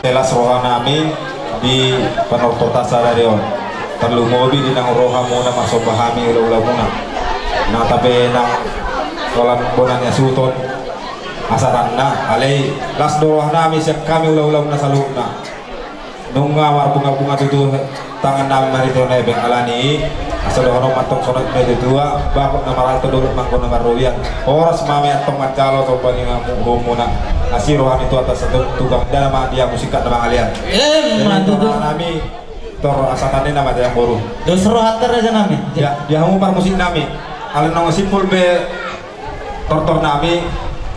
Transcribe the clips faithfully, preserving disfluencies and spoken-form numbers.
Las rohanami di panortorta sadari on. Tarlumobi di naung ro hamuna marsomba hami ulaula muna. Na tabe nang holan bona ni asuhut on asa tanna, alai las do rohanami sian hami ulaula muna saluhutna. Nunga marbungabunga tutu tangannami marhite on, alani i asa dohonon ma antong songon na tuatua, bakok na marhalto, dolok ma anggo na marrobean. Horas ma hami antong manjalo somba ni hamu, hamuna. Asi rohami tu atas, antong tu bangdana ma di hamu singkat na mangalean. Ima tutu. Jadi rohanami tor asa tanna, i ma da, amangboru. Dos rohanta, rajanami. Ya, di hamu parmusiknami. Alai naung simpul be tortornami,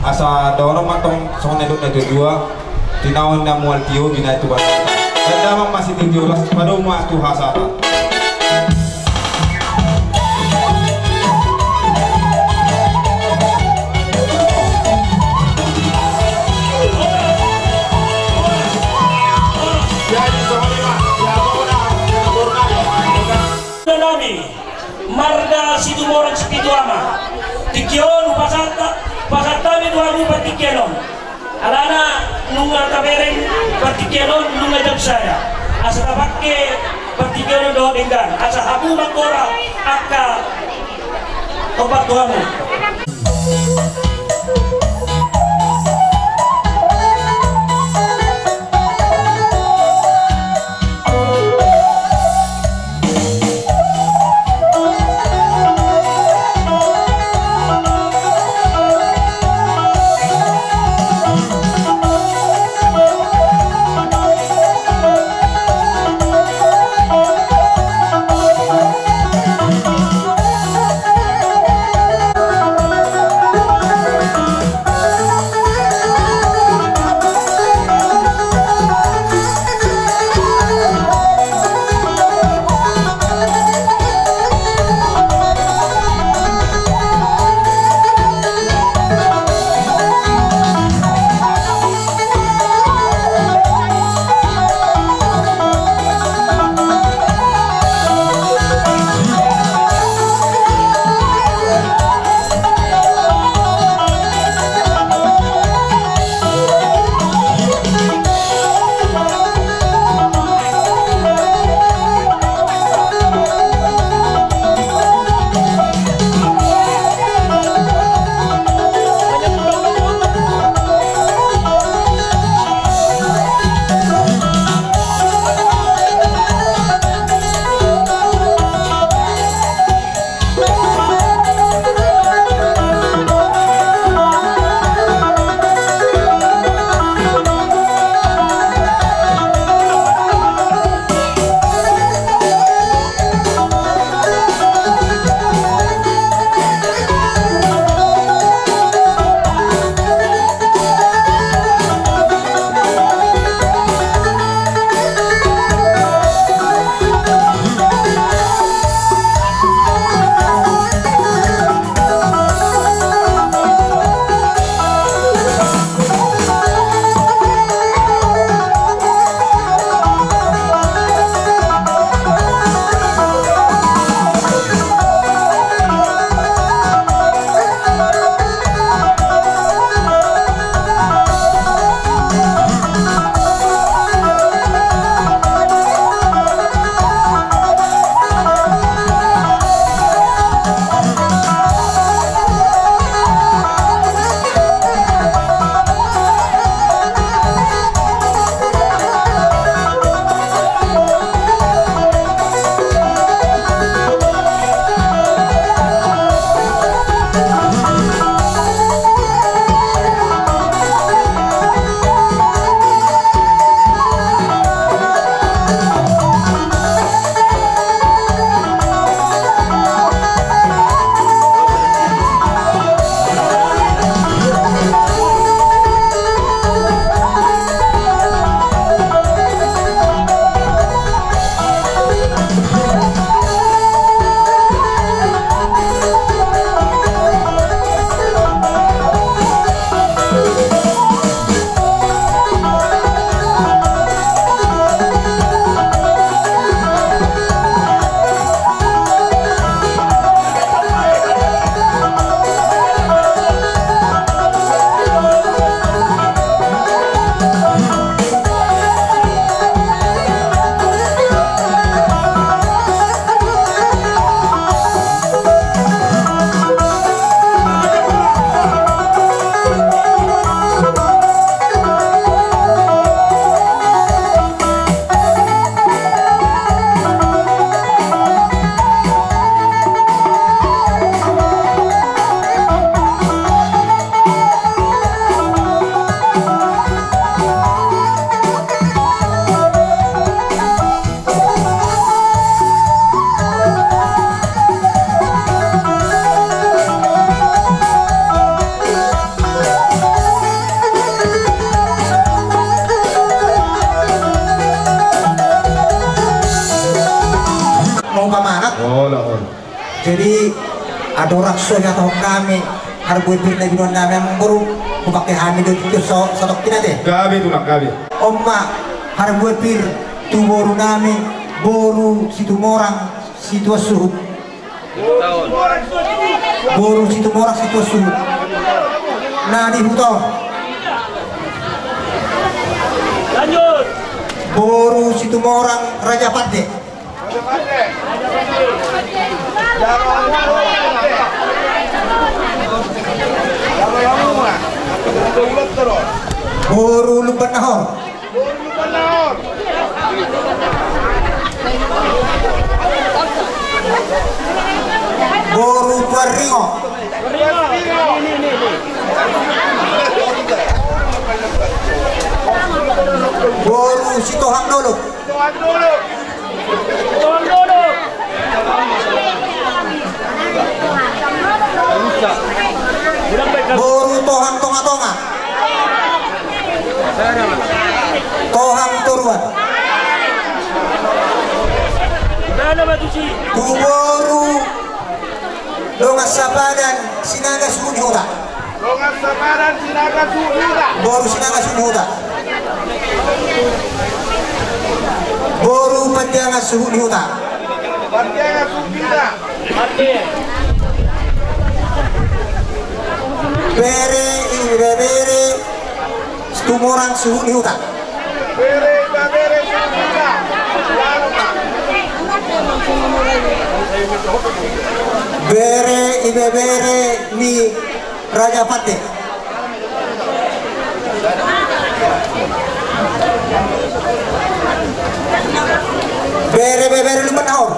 asa dohonon ma antong songon na nidok ni natuatua: Tinaon na mual tio, binahen Tuhan. Jala damang ma sitio, las padomu ma tu hasahatan. Jadi songon i ma, ya, songon i ma. Nami marga Situmorang Sipitu Ama. Tingki on hupasahat, pasahat hami tu hamu partingkian on. Alana nunga tabereng partingkian on, nunga jam sada. Asa tapangke partingkian on dohot denggan. Asa hamu manggora angka opat tu hamu. Andorang so dihatahon hami harbue pir na binoan nami, amangboru, hupake hami do tingki on satongkin ate. Gabe tulang, gabe. On ma harbue pir tu boru nami, boru Situmorang Situan Suhut. Boru Situmorang Situan Suhut. Na di huta on. Boru Situmorang Raja Pande. Boru Lumban Nahor. Boru Tuan Ringo. Boru Sitohang Dolok. Boru Tohang Tonga-tonga. Tohang Toruan. Tu boru Dongan Sapadan Sinaga Suhut ni Huta. Dongan Sapadan Sinaga Suhut ni Huta. Boru Sinaga Suhut ni Huta. Boru Pandiangan Suhut ni Huta. Pandiangan Suhut ni Huta. Bere, ibebere, Situmorang Suhut ni Huta. Bere, ibebere, Suhut ni Huta. Bere, ibebere ni Raja Pande. Bere, ibebere Lumban Nahor.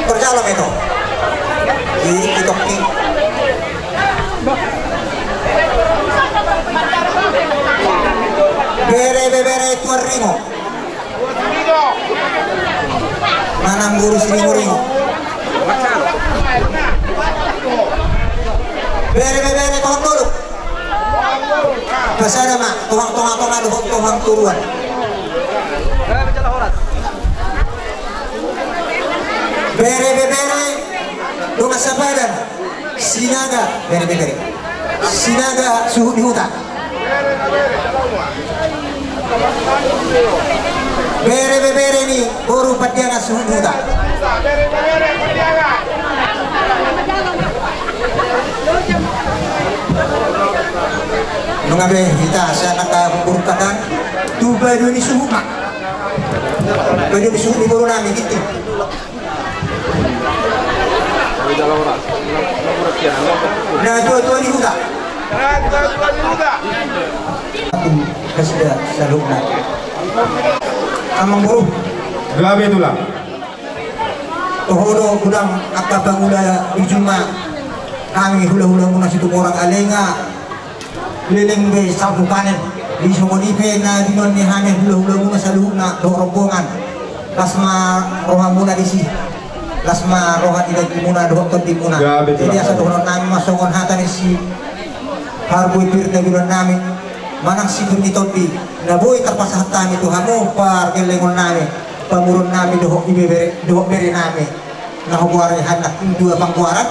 Berjalan itu. Di, di topi. Bere, ibebere Tuan Ringo. Manang boru Siringo-ringo. Bere, ibebere Tohang Dolok. Pasada ma Tohang Tonga-tonga dohot Tohang Toruan. Bere, ibebere Dongan Sapadan Sinaga, bere, ibebere Sinaga Suhut ni Huta. Bere, ibebere ni boru Pandiangan Suhut ni Huta. Nunga be hita sian angka burung kadang tu baduy ni suhut ma. Baduy ni suhut ni boru nami Ginting. Na tua-tua ni huta. Aku kasida saluhutna. Amangboru. Gabe tulang. Toho do godang angka pangula di juma. Hami hula-hulamuna Situmorang Alenga. Leleng be sapu panen. Di songon i pe na binoan ni hami hula-hulamuna saluhutna dohot rombongan. Las ma rohamuna disi. Las ma roha ni dagingmuna dohot tondimuna. Jadi asa dohonon nami ma songon hata ni si harbue pir na binoan nami. Manang sipir ni tondi na boi tarpasahat hami tu hamu pargellengon nami, pamoruon nami dohot ibebere dohot bere nami. Na hugoari handak dua panggoaran.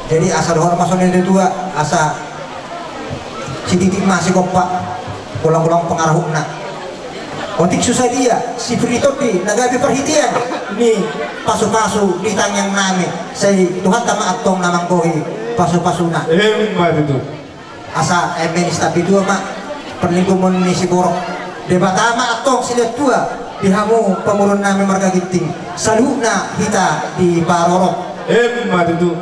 Jadi asa dohot ma songon i dua asa sititik ma sigompa, ulang-ulang pangarahutna. Otik so sadia sipir ni tondi na gabe parhitean ni pasu-pasu di tangiang nami, sai Tuhanta ma antong na manggohi pasu-pasuna. Emma tutu. Asa eme ni sitapi tua ma parlinggoman ni siborok. Debata ma antong silehon tua di hamu pamoruon nami marga Ginting. Saluhutna hita diparorot. Emma tutu.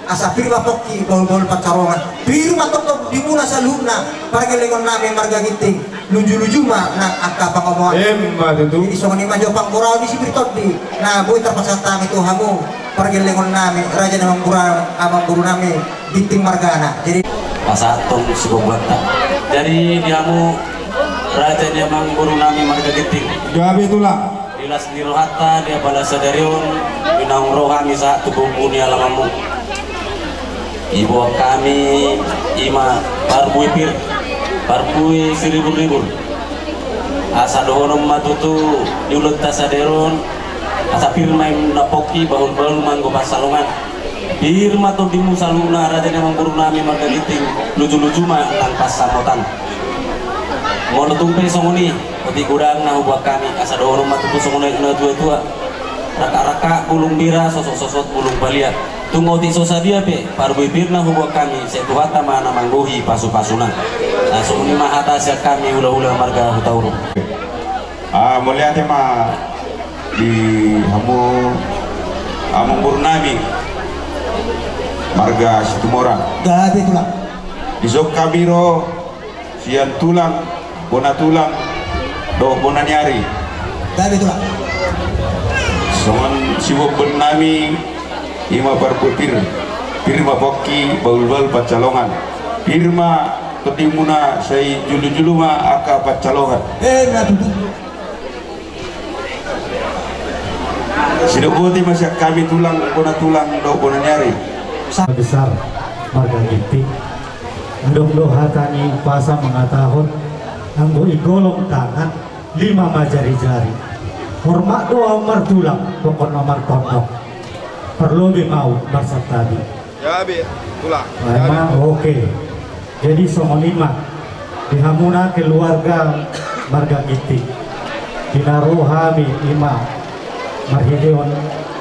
Asa pir ma pongki bahul-bahul pansamotan. Pir ma tongtong dimuna saluhutna pargellengon nami marga Ginting. Luju-luju ma nang angka pangomoan. Emma tutu. Jadi songon i ma jo panggoaran ni sipir ni tondi na boi tarpasahat hami tu hamu pargellengon nami raja ni amangboru nami Ginting margana. Jadi pasahathon sigompa. Jadi di hamu raja ni amangboru nami marga Ginting. Gabe tulang. Di las ni rohanta di apala sadari on, di naung ro hami sahat tu bumbu ni alamanmu. Diboan hami i ma parbue pir, parbue siribur-ribur. Asa dohonon ma tutu di ulaonta sadari on, asa pir ma inna pongki, bahul-bahul ma anggo pansalongan. Pir ma tondimu saluhutna, raja ni amangboru nami marga Ginting, luju-luju ma nang pansamotan. Molo tung pe songon i, otik godang na huboan hami, asa dohonon ma tutu songon na tua-tua. Rangkak-rangkak bulung bira, sosot-sosot bulung palia. Tung otik so sadia pe parbue pir na huboan hami, sai Tuhanta ma na manggohi pasu-pasuna. Nah, songon i ma hata sian hami hula-hula marga Hutauruk. Ah, mauliate ma di hamu amangboru nami marga Situmorang. Gabe tulang. Dison hami ro sian tulang, bona tulang, dohot bona ni ari. Gabe tulang. Songon siboan nami, i ma parbue pir. Pir ma pongki, bahul-bahul pansalongan. Pir ma tondimuna, sai julu-julu ma angka pansalongan. Eh, na tutu. Sidok boti ma sian hami tulang, bona tulang, dohot bona ni ari. Sa- Besar marga Ginting. Adong do hata ni umpasa mangatahon, anggo i golom tangan, lima ma jari-jari. Hormat do ahu martulang, pokokna martondong. Parlobi ma ahu marsantabi. Gabe, tulang. Gabe. Oke. Jadi songon i ma di hamuna keluarga marga Ginting. Di na ro hami i ma marhitehon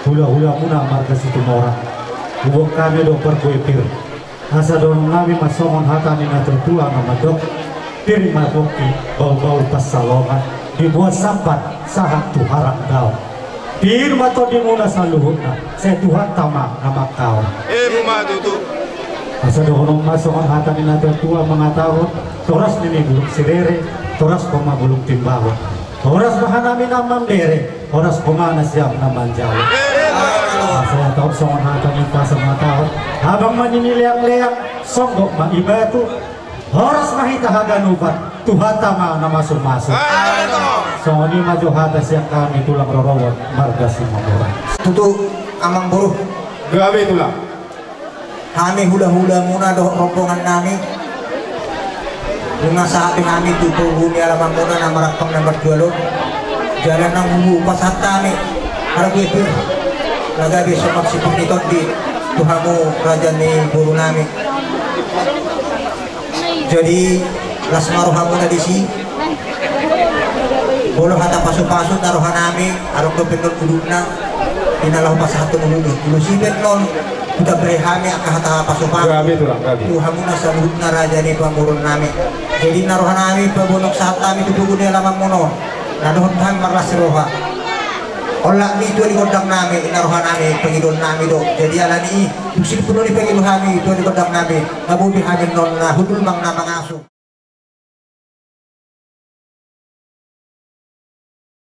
hula-hulamuna marga Situmorang. Huboan hami do parbue pir. Asa dohonon nami ma songon hata ni na tua-tua na mandok. Pir ma pongki, bahul-bahul pansalongan, diboan sambat sahat tu haranggaon. Pir ma tondimuna saluhutna, sai Tuhanta ma na mangkaon. Ima tutu. Asa dohonon ma songon hata ni na tua-tua mangatahon, toras nini bulung sirere, toras homa bulung timbaon. Toras ma hanami na mambere, toras homa nasiam na manjalo. Ima tutu. Asa ia taon songon hata ni umpasa mangatahon, habang ma nini leang-leang, songgop ma i batu, horas ma hita haganupan, Tuhanta ma na masu-masu. Amin. Songon i ma jo hata sian hami tulang rorobot marga Situmorang. Tutu, amangboru. Gabe tulang. Hami hula-hulamuna dohot rombongan nami. Nunga sahat hami tu pogu ni alamanmuna na marampang na marjual on. Jala nunga hupasahat hami. Harapu itu. Na gabe songon siput ni tondi. Tu hamu raja ni boru nami. Jadi, las ma rohamuna disi. Molo hata pasu-pasu na rohanami, adong dope non udutna, di na laho pasahathon ulu i. Ulos i pe non, hutambai hami angka hata pasu-pasu. Gabe tulang, gabe. Tu hamuna saluhutna raja ni pamoruon nami. Jadi, na rohanami, paboanhon sahat hami tu pogu ni alamanmuna on. Na dohot hami marlas roha. Olat ni tua ni gondang nami, na rohanami, pangidoan nami do. Jadi, alani i, dung sipulon i pangido hami, tua ni gondang nami. Na boi hami non na hundul manang na mangaso.